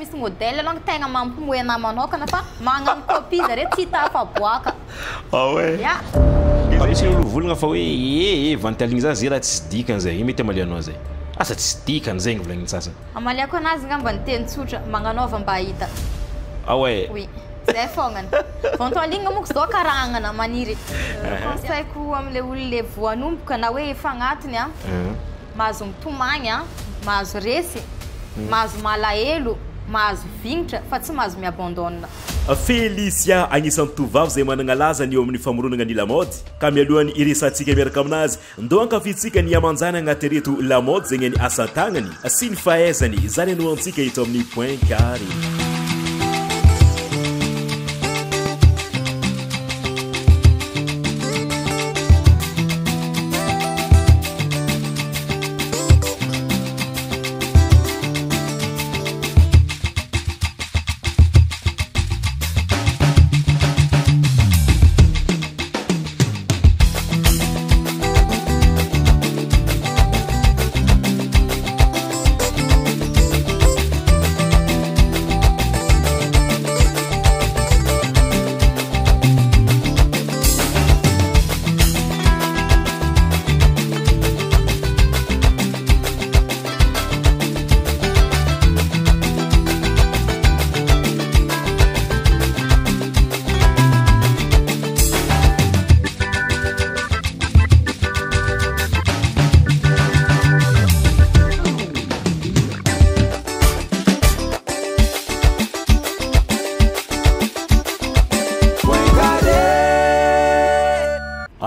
misy modèle alongany tegna mampimoe anah manokana fa magnano copie zare tsy tafaboaka. Ah ouais? Ya. Fa misy olo mivolagna fa hoe eh eh vente en ligne zany zay raha tsisy dikany zay, ino mety amalianao zay? Asa tsisy dikany zegny volagniny sasany. Amaliako anazy ngamba ny teny tsotra, magnanaova mba hahita. Ah ouais? Oui, zay fognany. Vente en ligne monko zao karaha agnana maniry. Conseil-ko amle olo le voanomboka na hoe efa agnatiny an, mahazo mitomagny an, mahazo resy, mahazo malahelo, mahazo vignitra fa tsy mahazo mi-abandonne. Felicia, agnisan'ny tovovavy izay managna lazany eo amin'ny famoronagna ny lamaody, ka mialohan'ny hiresahantsika miaraka aminazy, ndao ankafizintsika ny hamanjana agnatin'ireto lamaody zegny ny asa tagnany sy ny fahaizany, izany no antsika eto amin'ny Point Carré.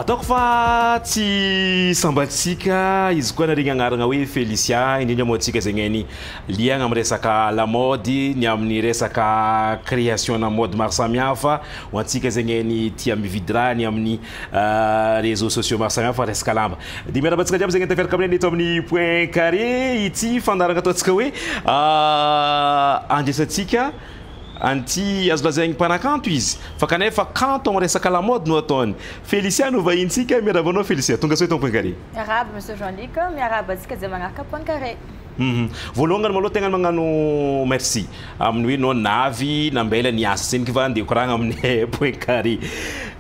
Ataoko fa tsy sambatsika izy koa naregny agnarana hoe Felicia, indrindra moa antsika zegny hainy liagna amin'ny resaka lamaody, ny amin'ny resaka création-na mode maro samihafa, ho antsika zegny hainy tia mividy raha ny amin'ny réseaux sociaux maro samihafa resaka lamba. Dia miarahaba antsika jiaby zegny tafiaraka aminay eto amin'ny Point Carré, ity fandaharana ataontsika hoe andraisantsika an'ity azo lazaigny mpanakanto izy fa kanefa kanto amin'ny resaka lamaody no ataony. Felicia no vahintsika, miarahaba anao Felicia, tonga soa eto amin'ny Point Carré. Miarahaba Monsieur Jean Luc, miarahaba antsika izay magnaraka Point Carré. Voalohany malôha tegna magnano merci amin'ny hoe nao navy nambela ny asa tsendriky fa andeha hikoragna amin'ny Point Carré.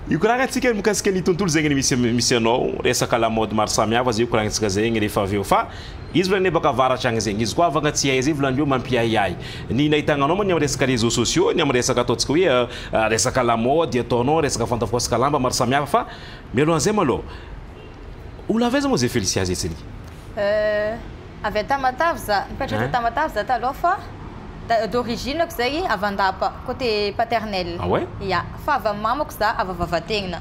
Hikoragna antsika mikasika ny tontolo zegny misy misy anao, resaka lamaody maro samihafa zay hokoragnintsika zegny rehefa avy eo fa izy volagny baka avaratra agny zegny, izy koa avy agny tsy hay zay volagndreo mampiahiahy. Ny nahitagna anao moa ny amin'ny resaka réseaux sociaux, ny amin'ny resaka ataontsika hoe resaka lamaody ataonao, resaka fantafosaka lamba maro samihafa fa mialohan'izay malôha olo avy aiza moa zay Felicia zay tsendriky? Avy a Tamatave za, nipetraka ta Tamatave za taloha fa d'origine-ko zay avy Andapa, côté paternel. Ah ouais? Ya, fa avy amin'ny mamako za avy Vavategnina.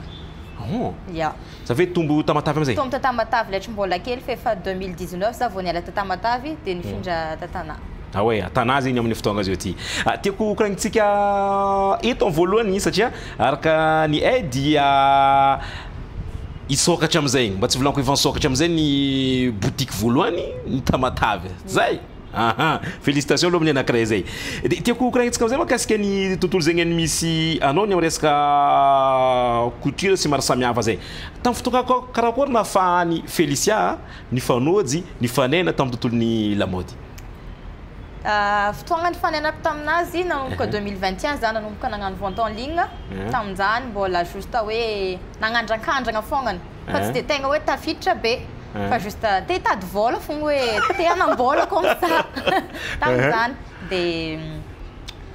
Oh. Ya. Za ve tombo Tamatave amizay? Tombo ta Tamatave letry mbola kely fa efa 2019 za vao niala ta Tamatave dia nifindra ta Tanà. Ah ouais, Tanà zegny amin'ny fotoagna zao ty. Tiako koragnintsika eto amin'ny voalohany satria araka ny hay dia hisokatra amizay, mba tsy volaniko efa nisokatra amizay ny boutique voalohany ny Tamatave. Zay! Aha! Félicitations aloha amin'ny anankiray zay. Dia tiako koragnintsika amizay mahakasika ny tontolo zegny any misy anao ny amin'ny resaka couture sy maro samihafa zay. Tamin'ny fotoagna karakory nahafahan'i Felicia nifanojy, nifanena tamin'ny tontolon'ny lamaody? Fotoagna nifanenako taminazy nanomboka 2021 za nanomboka nagnano vente en ligne, tamin'izany mbola juste hoe nagnandrankandragna fognany fa tsy de tegna hoe tafiditra be fa juste te hitady vôla fogna hoe te hanam-bôla comme ça tamin'izany de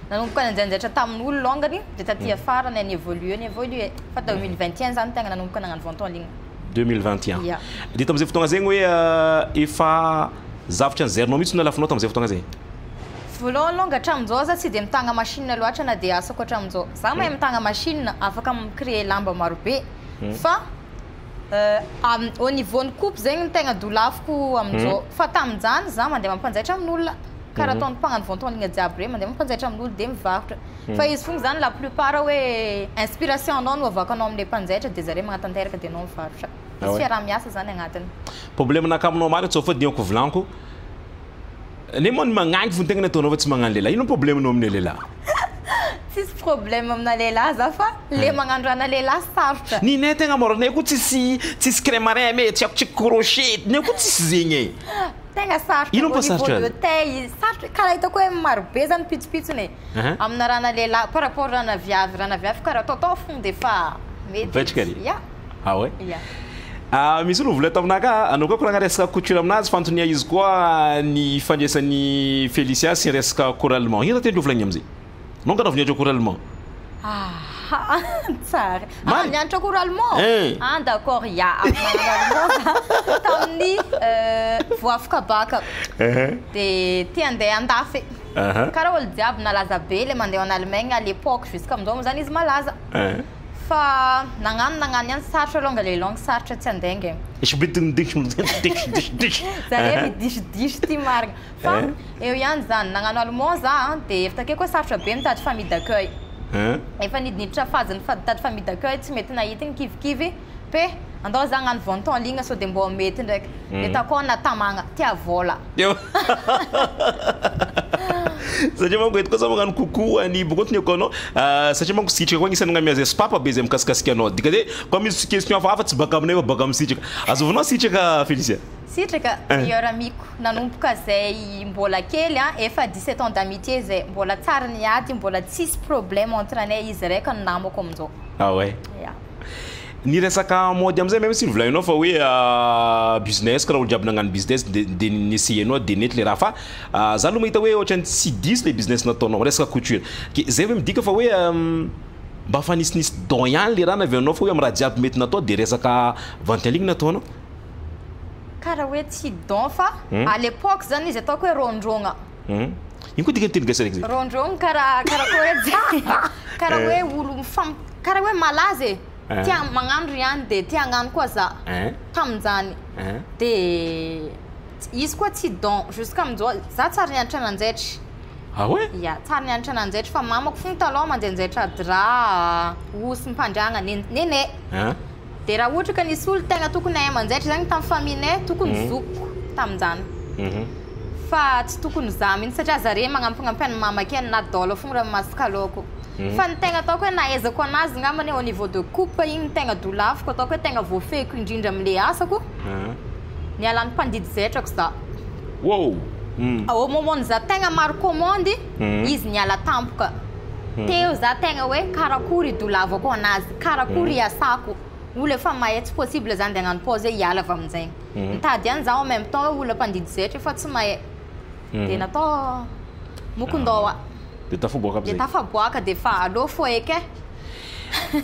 nanomboka nanjainjaitra tamin'olo longany de taty afara ni-évoluer ni-évoluer fa 2021 zany tegna nanomboka nagnano vente en ligne. 2021. Ya. Dia tamin'izay fotoagna zegny hoe efa zavatra nizairinao mihitsy no nalafonao tamin'izay fotoagna zay? Voalohany alonga hatramin'izao za tsy dia mitagna machine loatra na dia asako hatramin'izao. Za mahay mitagna machine, afaka mi-créer lamba marobe fa au niveau ny coupe zegny no tegna dolafiko amin'izao. Fa tamin'izany za mandeha mampanjaitra amin'olona karaha ataon'ny mpagnano vente en ligne jiaby regny mandeha mampanjaitra amin'olo dia mivarotra. Fa izy fogna zany la plupart hoe inspiration anao no avoakanao amle mpanjaitra de zare magnatanteraka de anao mivarotra. Misy fiaraha-miasa zany agnatiny. Problème nakaminao marina tsao fa dianko volaniko ne moa ny magnangy fo tegna ny ataonao fa tsy magnano lehilahy ino problème nao amin'ny lehilahy? Tsisy problème amina lehilahy za fa le magnano rahana lehilahy sarotra. Ny nay tegna mora nay koa tsisy tsisy crème rem e tsy haiko tsy crochet nay koa tsisy zegny e. Tegna sarotra. Ino Au mampasarotra niveau azy? de taille, sarotra karaha hitako hoe marobe zany pitsopitsony e. Amina rahana lehilahy par rapport rahana viavy, rahana viavy karaha ataotao fogna de fa mety. Mipetraka ary? Ya. Ah ouais? Ya. Ah, misy olo vola taminaka anao koa koragna resaka couture aminazy fantonia izy koa ny fandraisan'ny Félicia sy ny resaka cours allemand. Ino raha tiandreo volagniny amizay? Anao nga navy nianatra cours allemand? Ah, tsara. Ah, Marina. nianatra cours allemand? Eh. Ah, d'accord, ya. Avy nagnano allemand za tamin'ny voafika baka. De te andeha andafy. Karaha olo jiaby nalaza be le mandeha en Allemagne à l'époque jusqu'amin'izao moa zany izy malaza. Fa nagnano nagnano ihany sarotra alonga le langue sarotra tsy andenga. Zany hoe midisodisy ty marina. Fa eo ihany zany nagnano allemand za de efa takeo koa sarotra be mitady famille d'accueil. Efa nidiniditra faziny fa mitady famille d'accueil tsy mety nahita ny kivikivy pe andao za hagnano vente en ligne sao de mbô mety ndraiky. De takao natamagna tia vola. Eo. Satria manko eto koa za magnano coucou any boko toniako anao. Satria manko Sitraka koa agnisan'ny nagnomeza sopapa be zay mikasikasika anao. Dika zay koa misy question hafahafa tsy baka aminay fa baka amin'ny Sitraka. Azovanao Sitraka Félicia? Sitraka, meilleur amiko nanomboka zay mbola kely a, efa 17 ans d'amitié zay, mbola tsara niady, mbola tsisy problème entre anay izy raika no namako amin'izao. Ah ouais. Ya. Ny resaka mode amizay même si nivolaninao fa hoe business karaha olo jiaby nagnano business de nessayenao de nety le raha fa za aloha mahita hoe ohatrany tsy diso le business nataonao resaka couture. Ke zay hoe midika fa hoe mba fa nisinisy don ihany le raha navy aminao fa hoe amin'ny raha jiaby mety natao de resaka vente en ligne nataonao. Karaha hoe tsy don fa à l'époque zany izy ataoko hoe rondrogna. Ino koa dikany teny gasy raiky zay? Rondrogna karaha karaha koa hoe karaha hoe olo mifam karaha hoe malaza e. Tia magnano riany de tia hagnano koa za. Tamin'izany. De izy koa tsy don jusqu'amin'izao za tsary nianatra nanjaitra. Ah ouais? Ya, tsary nianatra nanjaitra fa mamako fogna taloha manjainjaitra drap, osy mpandragna nenay. De raha ohatra ka nisy olo tegna tokony hahay manjaitra zany tamin'ny famille-nay tokony zokiko tamin'izany. Fa tsy tokony za mihitsy satria zare magnampignampy an'ny mamako na dôla fogna raha masaka laoko. Fa ny tegna ataoko hoe nahaizako anazy ngambany au niveau de coupe igny tegna dolafiko ataoko hoe tegna voafehiko indrindra am'le asako. Nialan'ny mpandidy zaitrako za. Wow. Au moment za tegna maro commande, izy niala tampoka. Teo za tegna hoe karakory dolavako anazy, karakory iasako. Olo efa mahay tsy possible zany de hagnano pause hoe hiala avy amin'izay. Nitady ihany za en même temps hoe olo mpandidy zaitra efa tsy mahay. De natao mokondoa. De tafaboaka De amizay. tafaboaka de fa alô fô eky e.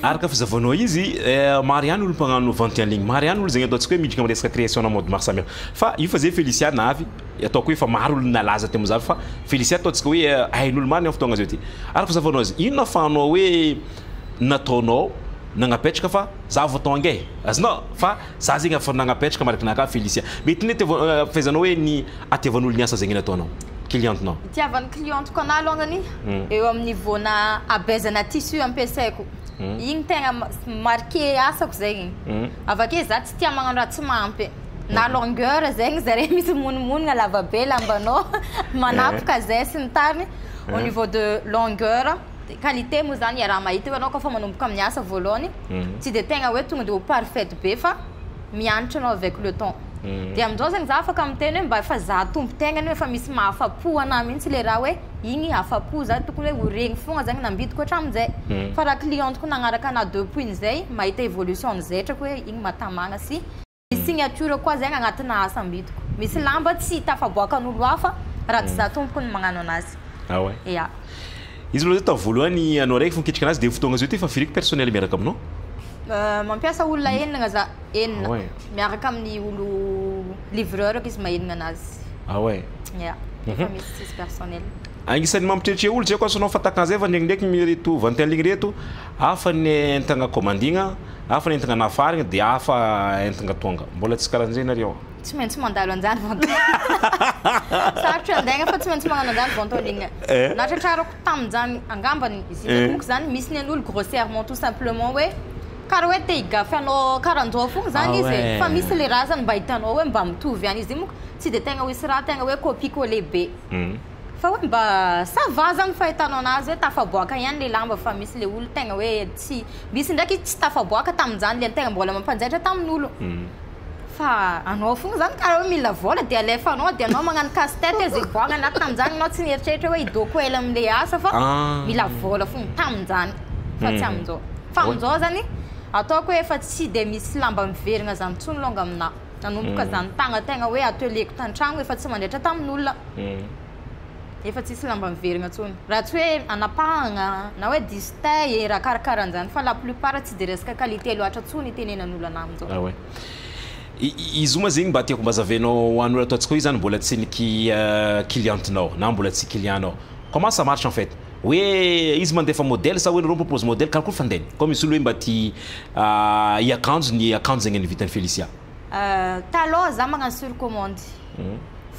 Araka fizavanao izy maro ihany olo mpagnano vente en ligne, maro ihany olo zegny ataontsika hoe miditra amin'ny resaka création na mode maro samihafa. Fa io fa zay Félicia navy ataoko hoe fa maro olo nalaza teo amizany fa Félicia ataontsika hoe hain'olo maro ny amin'ny fotoagna zao ty. Araka fizavanao izy, ino nahafahanao hoe nataonao nagnapetraka fa za vao tonga e? Azonao fa za zegny efa nagnapetraka mariky naka Félicia. Mety ny fahaizanao hoe ny atiavan'olo ny asa zegny nataonao, clientenao. Itiavan'ny clienteko anahy alongany eo amin'ny niveau na abeazana tissu ampiasaiko. Igny tegna marqué asako zegny. Avake za tsy tia magnano raha tsy mahampy. Na longueur zegny zare misy monimonina lavabe lambanao manapaka zay sy ny tariny. Au niveau de longueur, de qualité moa zany iaraha mahita eo anao koa fa manomboka amin'ny asa voalohany. Tsy de tegna hoe tonga de ho parfaite be fa mianatra anao avec le temps. De amin'izao zegny za afaka miteny hoe mba efa za tompo tegnany hoe efa misy mahafapo anahy mihitsy le raha hoe igny afapo za tokony hoe ho regny fogna zany nambidiko hatramin'izay. Fa raha clienteko nagnaraka anahy depuis n'izay mahita évolution n'zaitrako hoe igny mahatamagna sy signature koa zegny agnatina asa ambidiko. Misy lamba tsy tafaboakan'olo hafa raha tsy za tompoko no magnano anazy. Ah ouais. Ya. Izy aloha zay tamin'ny voalohany anao raiky fo niketrika anazy de fotoagna zao ty fa firy personnel miaraka aminao? Mampiasa olona enina za, enina. Ah ouais. Miaraka amin'ny olo livreur izy mahenina anazy. Ah ouais. Ya. Efa misy six personnel. Agnisan'ny mampitriatria olo tsy haiko asanao fatakana zay fa ndraikindraiky mireto vente en ligne reto hafa ny entagna commandina, hafa ny entagna nafarigna de hafa entagna tonga. Mbola tsy karahan'zay nareo? Tsy maintsy mandalo an'izany vente. Sarotra andaigna fa tsy maintsy magnano an'izany vente en ligne. Natratrarako tamin'izany angambany izy io zany misy ny an'olo grossièrement tout simplement hoe karaha hoe te higafy anao karahan'zao fogna zany izy e. Fa misy le raha zany mba hitanao hoe mba mitovy ihany izy io moko tsy de tegna hisy raha tegna hoe copie coller be. Fa hoe mba ça va zany fahitanao anazy hoe tafaboaka ihany le lamba fa misy le olo tegna hoe tsy misy ndraiky tsy tafaboaka tamin'izany le tegna mbola mampanjaitra tamin'olo. Fa anao fogna zany karaha hoe mila vola de alefanao, de anao magnano casse-tête zay voagna anaty tamin'izany, anao tsy nieritreritra hoe idoko ela am'le asa fa mila vola fogna tamin'izany, fa tsy amin'izao. Fa amin'izao zany ataoko hoe efa tsy de misy lamba miverina zany tsony longa aminahy. Nanomboka zany tagna tegna hoe atelier-ko tan-tragno, efa tsy mandraitra tamin'olona. Efa tsisy lamba miverina tsony. Raha tsy hoe anapahagna na hoe diso taille, raha karakarahan'zany, fa la plupart tsy de resaka qualité loatra tsony itenenan'olo anahy amin'izao. Ah ouais. Izy io ma zegny mba tiako mba zavenao ho an'olo ataontsika hoe zany mbola tsy niky clientenao na mbola tsy client-nao. Comment ça marche en fait? Hoe izy mandefa modèle sa hoe nareo propose modèle, karakory fandehany? Comme misy olo hoe mba ty hiakanjo ny akanjo zegny ny vitan'i Félicia. Taloha za magnano sur commande.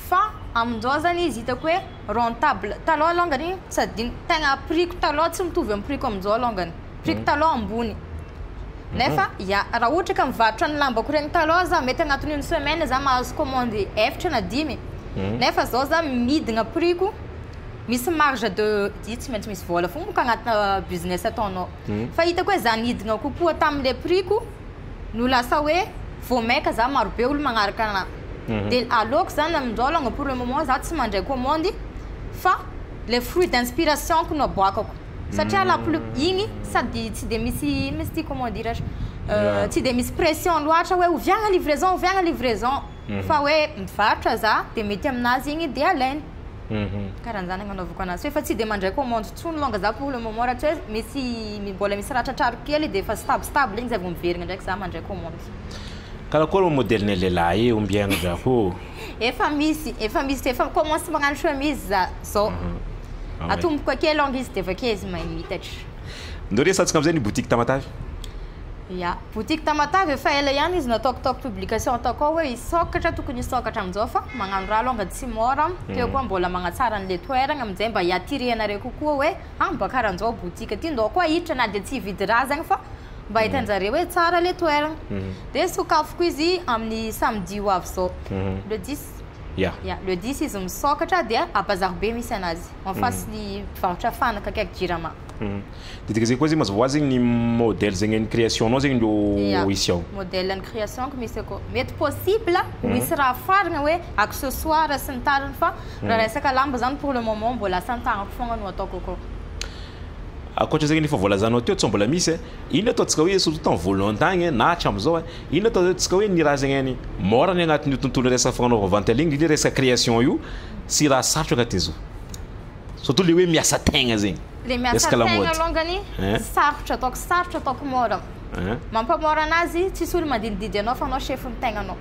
Fa amin'izao zany izy hitako hoe rentable. Taloha alongany tsy adino tegna prix-ko taloha tsy mitovy amin'ny prix-ko amin'izao alongany. Prix-ko taloha ambony. Nefa ya raha ohatra ka mivarotra ny lambako regny taloha za, mety agnatin'ny une semaine za mahazo commande efatra na dimy. Nefa zao za midina prix-ko, misy marge de i tsy maintsy misy vola fogna monko agnatina business ataonao. Fa hitako hoe za nidina kokoa tam'le prix-ko no lasa hoe vao maika za marobe olo magnaraka anahy. De aleoko zany amin'izao alonga pour le moment za tsy mandray commande, fa le fruit d'inspiration-ko no aboakako. Satria la plus igny sady tsy de misy ino misy ty, comment dirais-je, tsy de misy pression loatra hoe oviagna livraison, oviagna livraison, fa hoe mivarotra za de mety aminazy igny de alainy. Karahan'zany agnanaovako anazy, fa efa tsy de mandray commande tsony longa za pour le moment, raha tsy hoe misy mbola misy raha tratrariko kely de efa stable stable igny zay vao miverina ndraiky za mandray commande. Karakory mo modèle lehilahy e ombiagna drako? Efa misy, efa commence magnano chemise za zao. Ah ouais. Atomboko ake longa izy de avake izy mahay mitatra. Ndao resantsika amizay ny boutique Tamatave. Ya, boutique Tamatave efa ela ihany izy nataokitaoko publication ataoko ao hoe isokatra, tokony isokatra amin'izao, fa magnano raha alonga tsy mora teo koa, mbola magnatsara an'le toerana amin'izay mba hiattirer anareo kokoa hoe ah, mba karahan'izao boutique ty, ndao koa hiditra na de tsy hividy raha zagny, fa mba hitanjareo hoe tsara le toerana. De sokafoko izy amin'ny samedi ho avy zao, le 10. Ya, le 10 izy misokatra, dia a Bazary Be misy anazy, en face ny mpivarotra fanaka akaiky Jirama. De dika zay koa zegny mazava ho azy zegny ny modèle zegny ny création-nao zegny ro isy ao. Modèle ny création ko misy akao. Mety possible misy raha farina hoe accessoire sy ny tariny, fa raha resaka lamba zany, pour le moment mbola asantagnako fogna no ataoko akao. Ankoatra zegny nefa voalazanao teo tsy mbola misy e, ino ataontsika hoe surtout tamin'ny voalohany tagny na hatramin'izao e, ino ataontsika hoe ny raha zegny any mora ny agnatin'io tontolo resaka fagnanaova vente en ligne, resaka création io sy raha sarotro agnatin'izy io, surtout le hoe miasa tegna zegny? Le miasa Resaka tegna lamaody. Alongany Hein? sarotra ataoko, sarotra ataoko mora. Hein? Mampamora anazy, tsisy olo mandinididy anao fa anao chef ny tegnanao.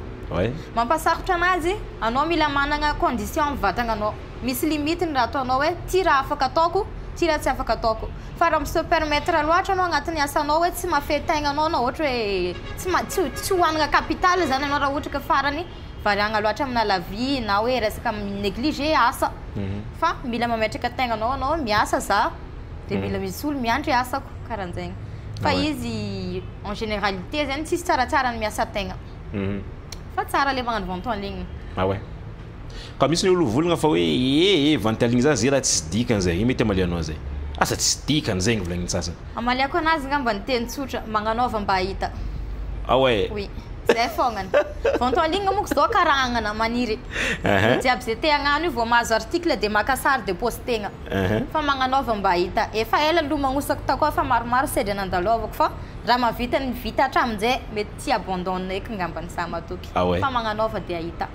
Mampasarotra anazy, anao mila manana condition amin'ny vatagnanao, misy limite ny raha ataonao hoe ty raha afaka ataoko, ty raha tsy afaka ataoko. Fa raha mi-se permettre loatra anao agnatin'ny asanao hoe tsy mafehy tegnanao, na ohatra hoe tsy tsy hohanana capital zany anao, raha ohatra ka farany variagna loatra amina la vie na hoe resaka négliger asa, fa mila mametraka tegnanao anao miasa za de mila misy olo miandry asako, karahan'zegny. Fa izy en généralité zany tsisy tsaratsara ny miasa tegna, fa tsara le magnano vente en ligne. Ah ouais, ka misy ny olo volagna fa hoe e vente en ligne zany zay raha tsisy dikany zay, io mety amalianao zay asa tsisy dikany zegny volagniny sasany. Amaliako anazy ngamba ny teny tsotra: magnanaova mba hahita. Ah ouais. Oui, zay fognany. Vente en ligne moko zao karaha agnana maniry. Jiaby zay te hagnano io vao mahazo article de maka sary de postegna. Fa magnanaova mba hahita. Efa ela aloha magnosako takao, fa maromaro sedra nandalovako, fa raha mahavita ny vita hatramin'izay, mety tsy abandonne eky ngambany za matoky. Ah ouais. Fa magnanaova de ahita.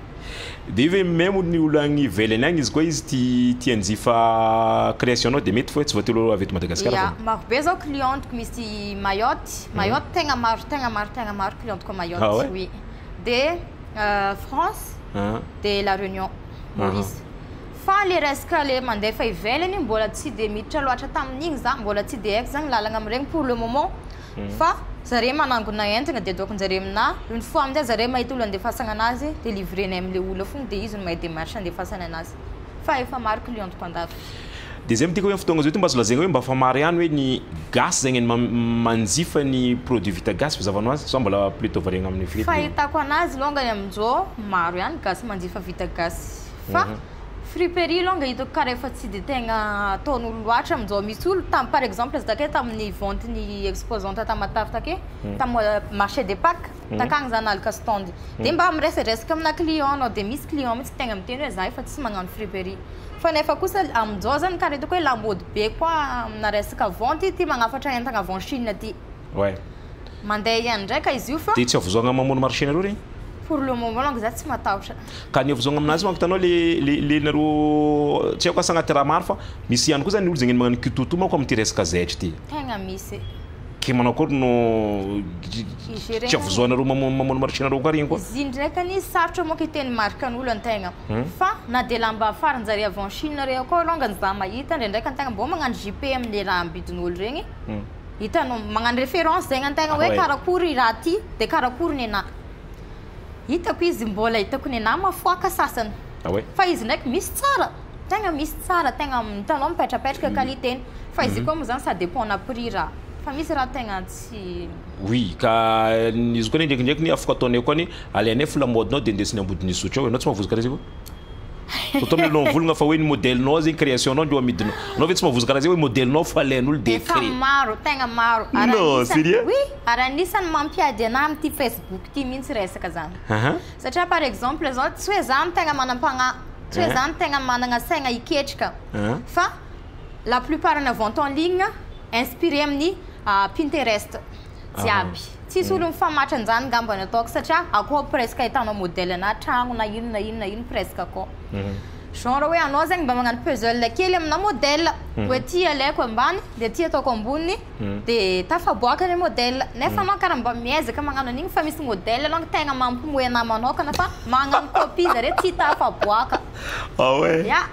De io ve même ny olo agny ivelany agny izy koa izy ty tianjifa création anao de mety fo hoe tsy voatery olo avy eto Madagasikara Ya, fô? marobe zao clienteko misy Mayotte. Mayotte tegna maro, tegna maro, tegna maro clienteko Mayotte. Ah ouais? Oui. De France, de La Réunion, Maurice. Fa le resaka le mandefa ivelany mbola tsy de miditra loatra tamin'igny za, mbola tsy de haiko zany lalagna amin'regny pour le moment. Fa zare manangona entana de ataokonjare aminahy. Une fois amin'izay zare mahita olo andefasana anazy, de livrenay am'le olona fogna, de izy no mahay démarche andefasana anazy. Fa efa maro clienteko andafy. De zay midika hoe fotoagna zao ty mba azo lazaigna hoe mba fa maro ihany hoe ny gasy zegny ny manjifa ny produit vita gasy fizavanao azy, sa mbola plutôt variagna amin'ny fripy? Fahitako anazy longany amin'izao, maro ihany gasy manjifa vita gasy, fa Friperie longa hitako karaha efa tsy de tegna ataon'olo loatra amin'izao. Misy olo tam, par exemple za take tamin'ny vente ny exposante Tamatave take, tam marché de Pâques takagny za nalaka stand, de mba miresadresaka amina client anao, de misy client mihitsy tegna miteny hoe za efa tsy magnano friperie, fa nefa kosa amin'izao zany karaha hitako hoe lamody be koa amina resaka vente ty, magnafatra entagna avy en Chine ty. Mandeha ihany ndraika izy io fa De tsy avozoagna mamono marché nareo regny? Pour le moment langue za tsy matahotra. Ka ny avozoagna aminazy manko, hitanao le nareo tsy haiko asa agnaty raha maro, fa misy ihany koa zany olo zegny magnano kitoto manko am'ty resaka zaitry ty. Tegna misy. Ke manao akory no Igérer tsy avozoanareo mamono marché nareo koa regny koa? Izy iny ndraikany sarotra moka hiteny marikan'olo antegna, fa na de lamba faranjare avy en Chine reo koa alongany za mahita ndraindraiky antegna mbô magnano JP am'le raha ambidin'olo regny, hitanao magnano référence zegny antegna hoe karakory raha ty, de karakory ny anahy hitako izy, mbola hitako ny anahy mafoaka sasany. Ah ouais? Fa izy ndraiky misy tsara, tegna misy tsara, tegna hitanao mipetrapetraka qualité-ny, fa izy koa moa zany ça dépend na prix raha, fa misy raha tegna tsy Oui, ka izy koa ndraikindraiky ny afaka ataonay koa ny alainay fo lamodinao de indesiny ambodiny sotro ao, anao tsy mahavozo karaha zay koa. Surtout amin'ny aloha mivolagna fa hoe ny modelinao zegny, création-nao ndreo amidinao, anao ve tsy mahavozo karaha zay hoe modelinao fa alain'olo de Efa créé? Maro, tegna maro. Ary Non, sérieux? Oui, ary anisany mampiady anahy amity Facebook ty mihitsy resaka zany, satria par exemple zao tsy hoe za no tegna manam-pagnahy, tsy hoe za no tegna manana saigna hiketrika, fa la plupart ny vente en ligne inspiré amin'ny Pinterest jiaby, tsisy olo mifamatra an'izany ngambany ataoko, satria akao presque ahitanao modèle na tragno na ino na ino na ino, presque akao genre hoe anao zegny mba magnano puzzle kely amina modèle hoe ty alaiko ambany de ty ataoko amboniny, de tafaboaka ny modèle, nefa anao karaha mba miezaka magnano an'igny, fa misy modèle anao tegna mampimoe anahy manokana, fa magnano copie zare tsy tafaboaka. Ah ouais? Ya.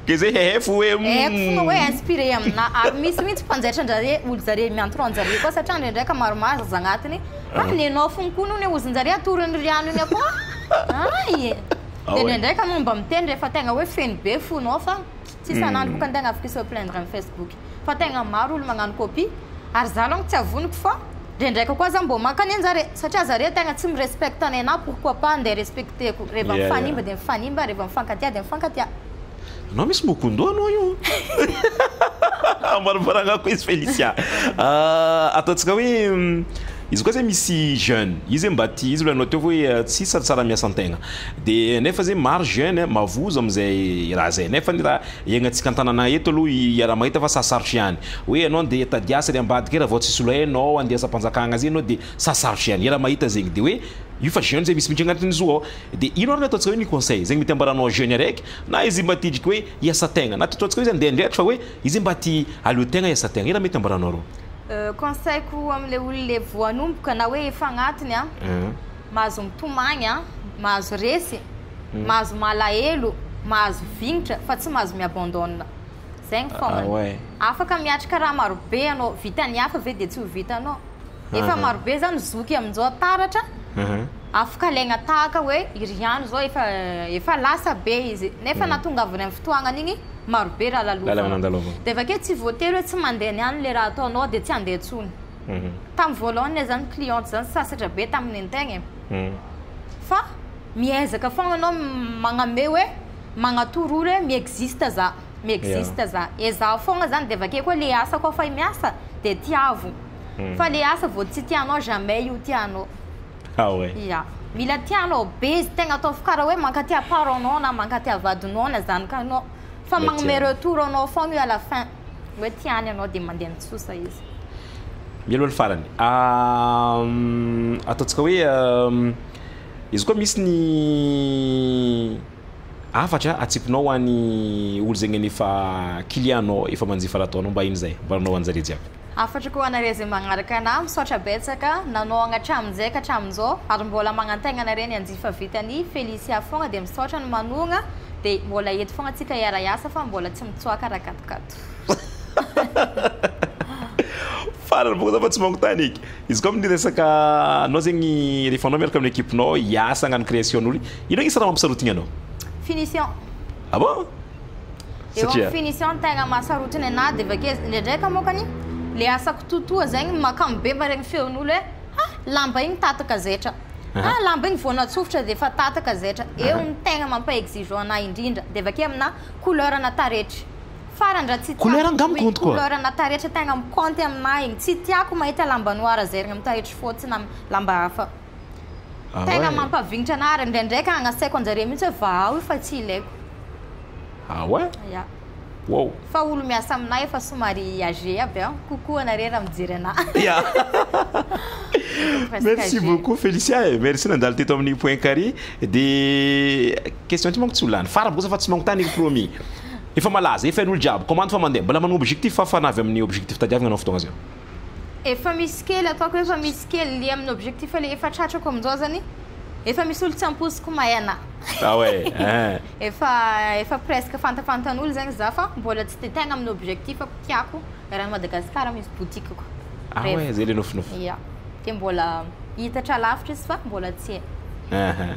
Ke zay haihai hoe Haiko fogna hoe inspiré amina, ary misy mihitsy mpanjaitranjare olo zare miantoro anjare koa, satria ndraindraika maromaro za agnatiny fa nenao fogna koa no ozonjare atorony riano iny akoa ay. Ah De ouais. ndraindraika anao mba miteny rehefa tegna hoe feno be fonao, fa tsy isan'andro boka antegna afaka se plaindre amin'ny Facebook, fa tegna maro olo magnano copie, ary za alôha tsy avoniko, fa ndraindraika koa za mbô mankany anjare, satria zare tegna tsy mirespecte anay na pourquoi pas andeha respecteko rehefa mifanimba de mifanimba, rehefa mifankatia de mifankatia. Anao misy mokondo anao io ambarabaragnako izy. Félicia, ataontsika hoe izy koa zay misy jeune izy hoe mba ty izy lohanao teo hoe tsy tsaratsara miasa antegna, de nefa zay maro jeune mavozo amizay raha zay, nefa ny raha iagnantsika an-tanàna eto aloha iaraha mahita fa sasarotry ihany hoe anao andeha hitady asa ry ambadika raha vao tsisy olo hainao andeha asam-panjakagna zay anao, de sasarotry ihany iaraha mahita zegny, de hoe io fa jeune zay misy miditra agnatin'ny zo ao, de ino ary ny ataontsika hoe ny conseil zegny mety ambaranao jeune araiky na izy mba tidriky hoe hiasa tegna, na ataontsika hoe izy andeha andraikitra, fa hoe izy mba ty aleo tegna hiasa tegna, ino raha mety ambaranao rô? Conseilko am'le olo le voanomboka na hoe efa agnatiny a, mahazo mitomagny a, mahazo resy, mahazo malahelo, mahazo vignitra, fa tsy mahazo miabandonne zegny fogna. Afaka miatrika raha marobe anao, vitany hafa ve de tsy ho vitanao? Efa marobe zany zoky amin'izao taratra, afaka alaigna tahaka hoe iriano zao efa lasa be izy, nefa natongavany amin'ny fotoagnany igny marobe raha Lalana lalovana. nandalovana. De avake tsy voatery hoe tsy mandeha niany le raha ataonao de tsy andeha ntsony. Tamin'ny voalohany zany cliente zany sasatra be tamin'ny antegna e. Fa miezaka fogna anao magname hoe magnatoro olo hoe miexiste za, miexiste za, ezaho fogna zany, de avake koa le asa koa fa miasa de tiavo, fa le asa vao tsy tianao jamais io tianao. Ah ouais? Ya, mila tianao be izy, tegna ataovy karaha hoe mankatia paranao na mankatia vadinao na zanakanao, fa Mila magnome tianao. retour anao fogna io à la fin hoe tiany anao de mandeha mitsosa izy. Mialohan'ny farany, ataontsika hoe izy koa misy ny afatra atsipinao ho an'ny olo zegny efa clientnao efa manjifa raha ataonao, mba ino zay mbaranao anjare jiaby? Afatra koa anare zay magnaraka anahy, misaotra betsaka nanao hatramin'izay ka hatramin'izao, ary mbola magnantegna anare ny anjifa vitany Félicia fogna, de misaotra ny manogna, de mbola eto fogna atsika hiara-hiasa, fa mbola tsy mitsoaka raha katokato. Farany boko za fa tsy magnotany eky izy koa amin'ny resaka anao zegny, rehefa anao miaraka amin'ny équipenao hiasa hagnano création-n'olo, ino agnisy raha mampisarotigny anao? Finition. Ah bon? Eo Satria amin'ny finition tegna mahasarotiny anahy, de avake ndraindraika mokany le asako totoa zegny makamo be maregny feon'olo hoe ah, lamba igny tataka zaitra. Ah, lamba igny vao natsofotra de efa tataka zaitra. Eo ny tegna mampa-exigeant anahy indrindra. De avake amina couleur na taretry. Farany raha tsy Couleur tiako- angamba oui, mikonty koa. Couleur na taretra tegna mikonty aminahy igny. Tsy tiako mahita lamba noir zairina amin'ny taretry fotsy na lamba hafa. Ah Tegna ouais. mampavignitra anahy ary indraindraiky agnasaiko anjare mihitsy hoe vahao io fa tsy ilaiko. Ah ouais? Ya. Wow. Fa olo miasa aminahy efa somary âgé aby a. Coucou anare raha mijery anahy. Yeah. Presque Merci âgé. beaucoup Félicia e. Merci nandalo teto amin'ny Point Carré. De question ty manko tsy ho lany. Farany kosa fa tsy magnontany eky promis. Efa malaza, efa hain'olo jiaby. Commande fa mandeha. Mbola manao objectif fa fanavy amin'ny objectif tadiavina anao fotoagna zay. Efa misy kely ataoko hoe efa misy kely li amin'ny objectif le efa tratrako amin'izao zany. Efa misy olo tsy amposiko mahay anahy. Ah ouais. Hein. Efa presque fantafantan'olo zegny za fa mbola tsy de tegna amin'ny objectif tiako raha Madagasikara misy boutique-ko. Ah ouais, zay le nofinofy. Ya. De mbola hitatra lavitra izy fa mbola tsy hay. Aha.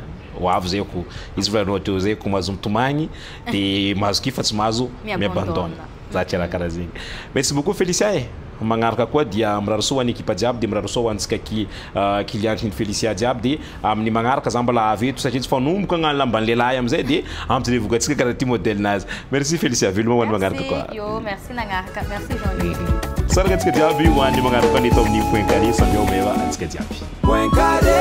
Ho avy zay ko. Izy volanao teo zay ko mahazo mitomagny de mahazo kifa tsy mahazo Miabandona. miabandona. Za ty raha karaha zegny. Merci beaucoup Félicia e. Magnaraka koa dia mirary soa ho an'ny ekipa jiaby de mirary soa ho antsika ki client ny Félicia jiaby de amin'ny magnaraka za mbola avy eto satria tsy fanomboka hagnano lamban'ny lehilahy amizay de ampijerevoko antsika karaha ty modèle-nazy. Merci Félicia, veloma ho an'ny magnaraka koa. Merci, yo, merci nagnaraka. Merci Jean-Louis. Saraka antsika jiaby ho an'ny magnaraka ny eto amin'ny Point Carré samby ao meva antsika jiaby. Point Carré.